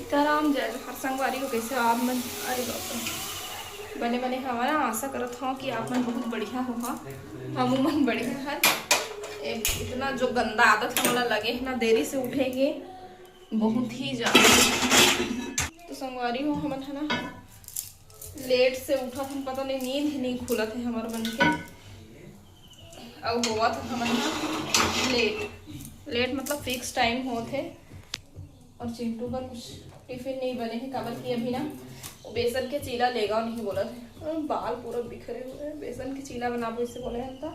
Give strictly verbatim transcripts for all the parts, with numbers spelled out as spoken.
सीताराम, जय जोहार संगवारी हो, कैसे हो आप मन? अरे बाप रे, बने बने हवा ना। आशा करत हूँ कि आप मन बहुत बढ़िया हो। हाँ, हम मन बढ़िया है। एक इतना जो गंदा आदत हमला लगे है ना, देरी से उठेंगे बहुत ही ज्यादा। तो संगवारी हो, हमन है ना लेट से उठा, हम पता नहीं, नींद ही नहीं खुलत है हमर मन के। अउ होवत हमन ह लेट, लेट मतलब फिक्स टाइम होत हे। और चिंटू बर कुछ टिफिन नहीं बने हे, काबर कि अभी ना वो बेसन के चीला लेगा नहीं बोलत हे। और बाल पूरा बिखरे हुए हैं, बेसन के चीला बनाबो इसे बोले हैं तो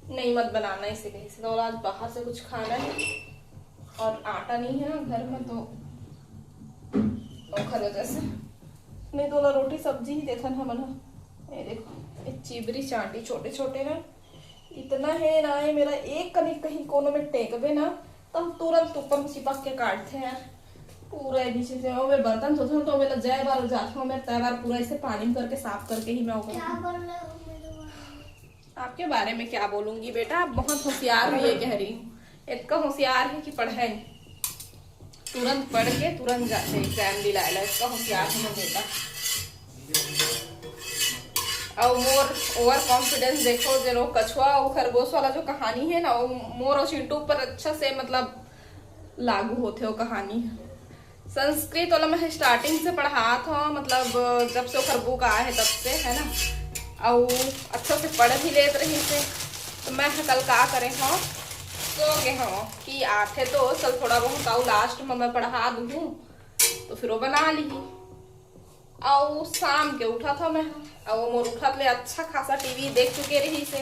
नहीं, मत बनाना इसे कहीं से। तो आज बाहर से कुछ खाना है और आटा नहीं है ना घर में, तो ओखर वजह से नहीं तो ओला रोटी सब्जी ही देथन हमन ह। ये देखो, ये चिबरी चांटी छोटे छोटे ना, इतना है ना, ये मेरा एक कनिक कहीं कोनो में टेकबे ना, तो हम तुरंत ऊपर में चिपक के काटते हैं यार। पूरा ये नीचे से, और मैं बर्तन धोती हूँ तो मेरा जय बार हो जाता हूँ, मैं तय बार पूरा इसे पानी में करके साफ करके ही मैं वो करती हूँ। आपके बारे में क्या बोलूंगी बेटा, आप बहुत होशियार हुई है, कह रही हूँ, इतना होशियार है कि पढ़े तुरंत पढ़ के तुरंत जाते एग्जाम दिलाए ला, इतना होशियार है बेटा। और मोर ओवर कॉन्फिडेंस देखो, जो कछुआ और खरगोश वाला जो कहानी है ना, वो मोर और चिंटू पर अच्छा से मतलब लागू होते हो कहानी। संस्कृत वाला मैं स्टार्टिंग से पढ़ात हूँ, मतलब जब से ओकर बुक आए है तब से, है ना। और अच्छा से पढ़ भी लेत रही से। तो मैं ह कल का करे हूँ, सो गए हूँ कि आथे तो चल थोड़ा बहुत आऊ लास्ट में मैं पढ़ा दूँ, तो फिर वो बना ली। और शाम के उठा था मैं, और वो मोर उठत ले अच्छा खासा टीवी देख चुके रही से,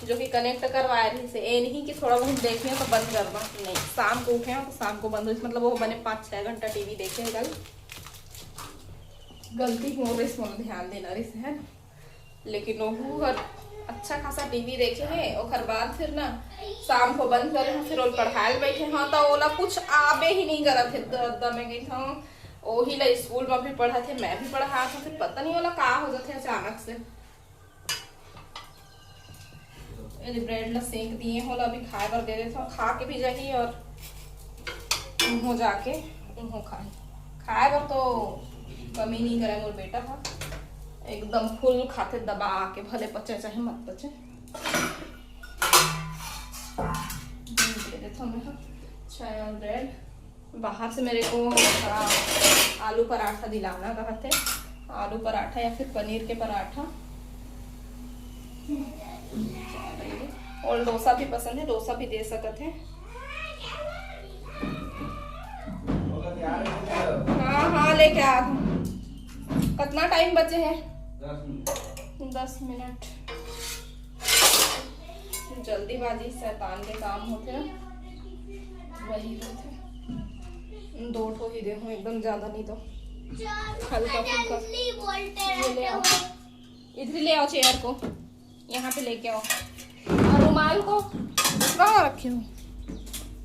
जो कि कनेक्ट करवाए रही से। ए नहीं कि थोड़ा बहुत देखे तो बंद कर दा, नहीं, शाम को उठे हैं तो शाम को बंद हो, मतलब वो बने पाँच छः घंटा टीवी देखे है कल। गलती मोर से, मोला ध्यान देना रही से, है ना। लेकिन ओहू हर अच्छा खासा टीवी देखे है, ओकर बाद फिर ना शाम को बंद करे हैं, फिर ओला पढ़ाए ल बैठे हैं, तो ओला कुछ आबे ही नहीं करत है। द-, द-, मैं गई हूँ, ओही ला स्कूल में भी पढ़त है, मैं भी पढ़ात हूँ, फिर पता नहीं ओला का हो जाते अचानक से। ये ब्रेड ला सेंक दिए हो, ला अभी खाए बर दे देता हूँ, खा के भी जाही और उहों जाके उहों खाही। खाए बर तो कमी नहीं करे मोर बेटा हा, एकदम फुल खाते दबा के, भले पचे चाहे मत पचे। दे देता हूँ मैं हा छाया ब्रेड। बाहर से मेरे को थोड़ा आलू पराठा दिलाना कहते, आलू पराठा या फिर पनीर के पराठा। और डोसा भी पसंद है, डोसा भी दे सकते हैं। हाँ हाँ, लेके आ तुम। कितना टाइम बचे है? दस मिनट। जल्दीबाजी शैतान के काम होते ना, वही होते। दो ठो ही दे हूँ, एकदम ज्यादा नहीं तो हल्का फुल्का। ये ले आओ, इधर ले आओ चेयर को, यहाँ पे लेके आओ। और रुमाल को कहाँ रखे हो?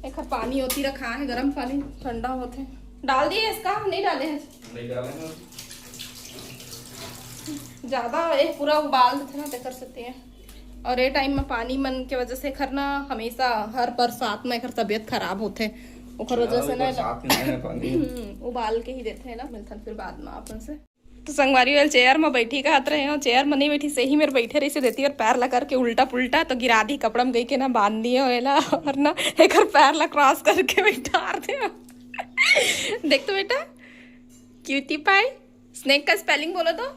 एक पानी होती रखा है, गर्म पानी, ठंडा होते। डाल दिए इसका, नहीं डाले हैं? नहीं डाले हैं। ज्यादा ये पूरा उबाल देते ना, तेकर से ते। और ये टाइम में पानी मन के वजह से खरना हमेशा हर बरसात में एकर तबीयत खराब होते, ओकर वजह से ना बरसात में पानी। हम्म, उबाल के ही देते हैं ना, मिलथन फिर बाद में अपन से। तो संगवारी वाले चेयर में बैठी कहत रहे हो, चेयर में नहीं बैठी, सही मेरे बैठे रही से देती और पैर ला करके उल्टा पुल्टा तो गिरा दी, कपड़ा में गई के ना बांध दिए हो एला और ना एकर पैर ला क्रॉस करके बैठा दे। देख तो बेटा, क्यूटी पाई। स्नेक का स्पेलिंग बोलो तो।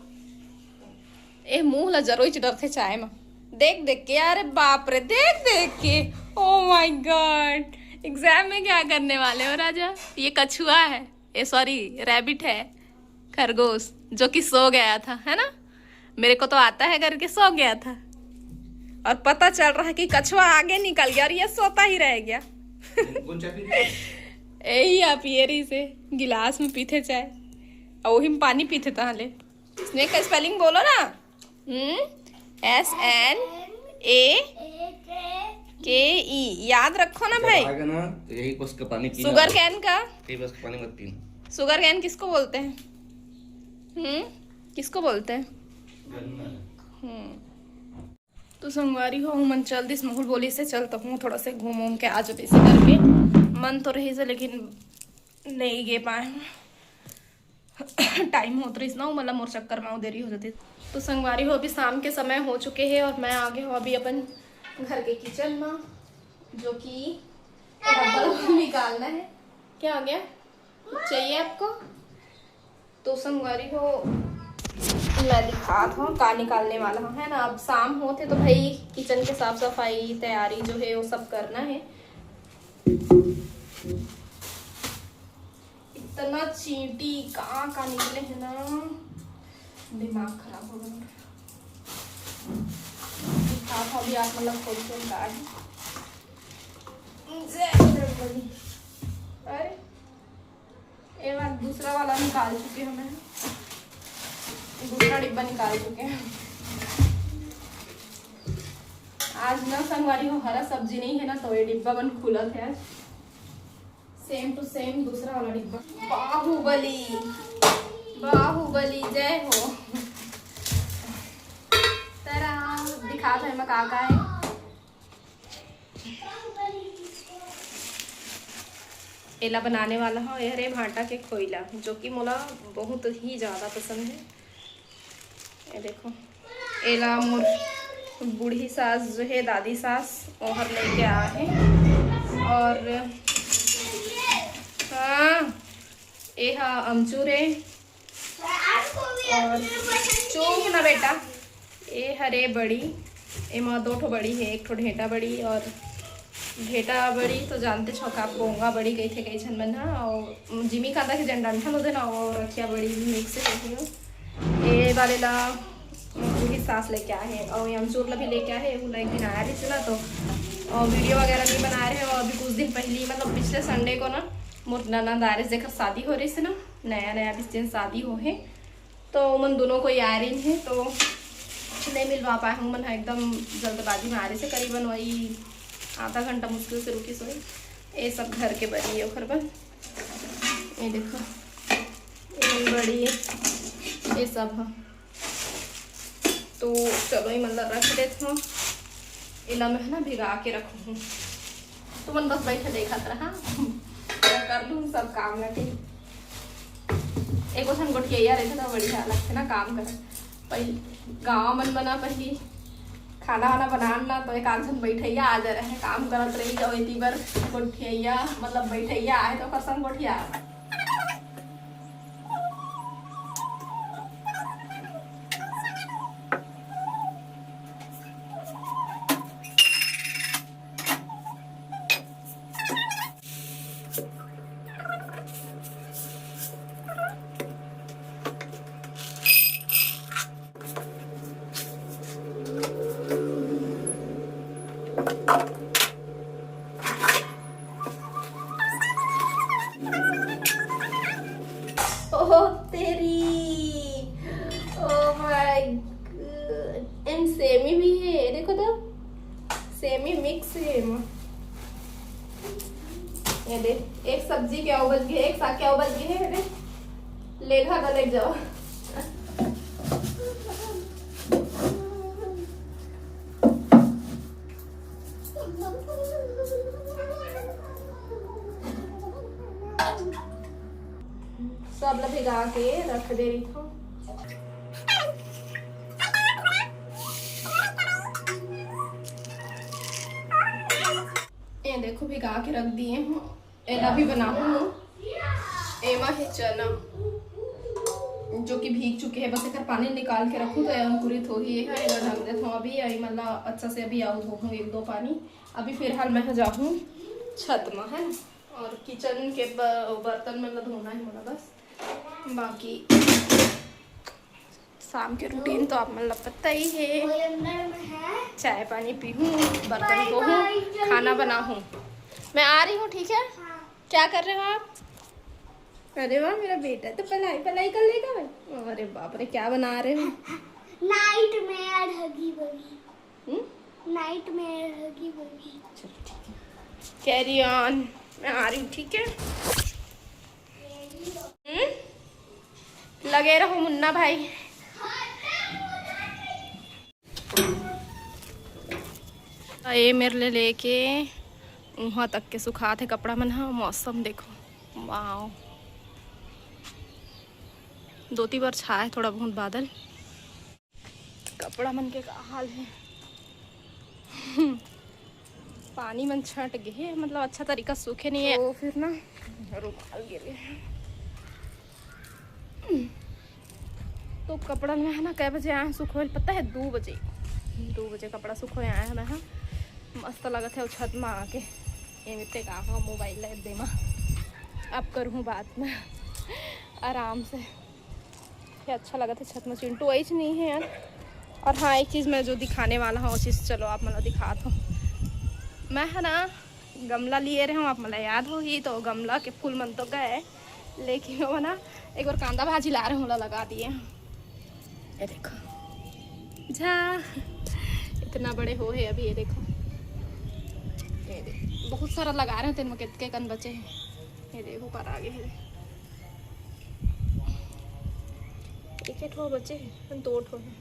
ए मुंह ला जरोइच डरथे चाय में देख देख के। अरे बाप रे, देख देख के। Oh my God, एग्जाम में क्या करने वाले हो राजा? ये कछुआ है, ये सॉरी रैबिट है, खरगोश, जो कि सो गया था, है ना। मेरे को तो आता है करके सो गया था, और पता चल रहा है कि कछुआ आगे निकल गया और ये सोता ही रह गया। यही आप ये रही से गिलास में पीते चाय, और वही में पानी पीते ताले। स्नेक का स्पेलिंग बोलो ना। हम्म, S N A K E। याद रखो ना भाई। आएगा ना तो यही बस का पानी पीना। शुगर कैन का, यही बस का पानी मत पीना। शुगर कैन किसको बोलते हैं? हम्म, किसको बोलते हैं? हम्म। तो संगवारी हो, मन चल दिस, महुल बोली से चल तो हूँ थोड़ा से घूम उम के आ जाते इसी करके। मन तो रही से लेकिन नहीं गे पाए हूँ। टाइम होत रहिस ना, मतलब मोर चक्कर में देरी हो जाती। तो संगवारी हो, अभी शाम के समय हो चुके हैं और मैं आ गए हूँ अभी अपन घर के किचन में, जो कि रबर निकालना है। क्या आ गया? कुछ चाहिए आपको? तो संगवारी हो, मैं दिखात हूँ का निकालने वाला हूँ, है ना। अब शाम होत है तो भाई किचन के साफ सफाई, तैयारी जो है वो सब करना है। इतना चींटी का का निकले है ना, दिमाग खराब हो गया। दिखात हूँ अभी आप मतलब खोल के का है। जय बजरंगबली। अरे ये बार दूसरा वाला निकाल चुके हैं, मैं दूसरा डिब्बा निकाल चुके हैं। आज ना संगवारी हो हरा सब्जी नहीं है ना, तो ये डिब्बा मन खुलत है आज। सेम टू सेम दूसरा वाला डिब्बा। बाहुबली, बाहुबली जय हो। तेरा दिखा था मैं का का है। एला बनाने वाला हूँ, ये हरे भांटा के खोइला, जो कि मोला बहुत ही ज़्यादा पसंद है। ये देखो, एला मोर बूढ़ी सास जो है, दादी सास, ओहर लेके आ है। और हाँ, ये हा अमचूर है। और चुप ना बेटा, ये हरे बड़ी, एमा दो ठो बड़ी है, एक ठो ढेंटा बड़ी और ढेंटा बड़ी तो जानते छो का पोंगा बड़ी कहिथे कई झन मन ह, और जिमी कांदा के जन डंठल होथे ना, वो रखिया बड़ी mix है। ये वाले ला पूरी सास लेके आए हैं और ये अमचूर ला भी लेके आए हैं। वो एक दिन आया रहिस ना, तो और वीडियो वगैरह नहीं बना रहे। और अभी कुछ दिन पहले, मतलब पिछले संडे को ना, मोर ननद आ रहिस, जेकर शादी हो रहिस ना, नया नया बीस दिन शादी हो है, तो उमन दोनों को आ रही है, तो नहीं मिलवा पाए हूँ। मन एकदम जल्दबाजी में आ रहिस, करीबन वही आधा घंटा मुश्किल से रुकिस होही। ये सब घर के बनी है ओखर बर। ये देखो, ये बड़ी, ये सब है। तो चलो, ये मतलब रख देत हूँ, एला मैं है ना भिगा के रखूँ। तुमन बस बैठे देखत रहा, मैं कर लूँ सब काम ला। ठीक, एगो ठन गोठिया रहिथे तो बढ़िया लगथे ना काम करे। पहले गाँव मन बना, पहली खाना वाना बनान ना तो एक आध झन बैठैया आ जा रहे, काम करत रही जाओ, एती बर गोठिया मतलब बैठैया आए तो ओकर संग गोठिया। ओह तेरी, oh my god, एम सेमी भी है, देखो तो सेमी mix है एमा। ये देख, एक सब्जी के अउ बच गए, एक साग के अउ बच गए है, ये देख। लेघा का लेके जाओ। सब ला भिगा के रख दे रही हूँ। ये देखो, भिगा के रख दिए हूँ। एला भी बनाहूँ। एमा हे चना, जो कि भीग चुके हैं, बस एकर पानी निकाल के रखूँ तो ये अंकुरित होही। ये है, एला ढक देत हूँ अभी। एमा ला अच्छा से अभी अउ धोहूँ एक दो पानी। अभी फिलहाल मैं जाहूँ छत में, है ना, और किचन के ब-, बर्तन मन ला धोना है मोला बस। बाकी शाम के रूटीन तो आप मन ला पता ही है। चाय पानी पीहूँ, बर्तन धोहूँ, खाना बनाहूँ। मैं आ रही हूँ, ठीक है? क्या कर रहे हो आप? अरे वाह, मेरा बेटा तो पलाई पलाई कर लेगा भाई। अरे बाप रे, क्या बना रहे हो? Nightmare, हगी बगी। हम्म? Nightmare, हगी बगी। चलो ठीक है, carry on। मैं आ रही हूँ, ठीक है? हम्म? लगे रहो मुन्ना भाई। ये मेरे ले लेके वहाँ तक के सुखात हे कपड़ा मन ह। मौसम देखो, वाओ। दो तीन बार छाए थोड़ा बहुत बादल। कपड़ा मन के का हाल हे। पानी मन छट गे हे, मतलब अच्छा तरीका सूखे नहीं है। तो फिर ना रुमाल गिर गए। तो कपड़ा में है ना, कै बजे आए हैं सुखोए ल, पता है? दो बजे। दो बजे कपड़ा सुखोए आए हैं मैं, हाँ। मस्त लगत है वो छत में आके। ये मिट्टे का, हाँ, मोबाइल ला दे मा, अब करूँ बात में आराम से। ये अच्छा लगत है छत में। चिंटू ऐच नहीं है यार। और हाँ, एक चीज़ मैं जो दिखाने वाला हूँ, वो चीज़ चलो आप मन ला दिखात हूँ। मैं है ना गमला लिए रहे हूँ, आप मन ला याद होही, तो गमला के फूल मन तो गए, लेकिन वो ना एक बार कांदा भाजी ला रहे हूँ, ओला लगा दिए हैं। ये देखो जा, इतना बड़े हो है अभी। ये देखो, ये दे, बहुत सारा लगा रहे हैं, तेन में कितके कन बचे हैं। ये देखो, ऊपर आ गए हैं। एक ठो बचे हैं, दो ठो हैं।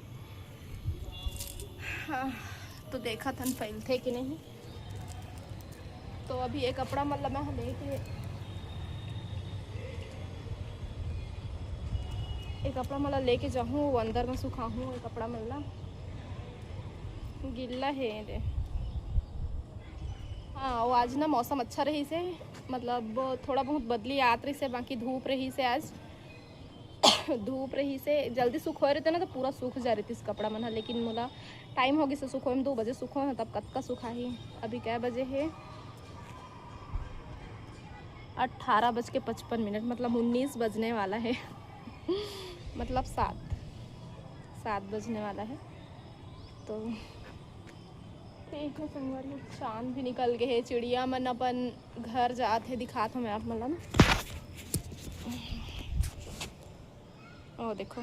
हाँ, तो देखा थन फैलथे कि नहीं। तो अभी ये कपड़ा मन ला मैं लेके, ये कपड़ा मन ला लेके जाहूँ, वो अंदर में सुखाहूँ ये कपड़ा मन ला। गिल्ला है ये दे। हाँ, वो आज ना मौसम अच्छा रहिस हे, मतलब थोड़ा बहुत बदली आत रहिस हे, बाकी धूप रहिस हे आज। धूप रहिस हे, जल्दी सुखोए रहते ना तो पूरा सूख जा रहितिस कपड़ा मन ह, लेकिन मोला टाइम हो गिस हे सुखोए में, दो बजे सुखोए हंव, तब कतका सुखाही। अभी कै बजे हे? अट्ठारह बज के पचपन मिनट, मतलब उन्नीस बजने वाला है। मतलब सात, सात बजने वाला है। तो ठीक है संगवारी, चांद भी निकल गए है, चिड़िया मन अपन घर जात है, दिखात हूँ मैं आप मन ला ना। ओ देखो,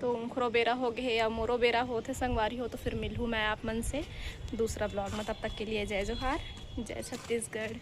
तो उनकरो बेरा हो गए है, अब मोरो बेरा होत है संगवारी हो, तो फिर मिलहूँ मैं आप मन से दूसरा ब्लॉग में। तब तक के लिए जय जोहार, जय छत्तीसगढ़।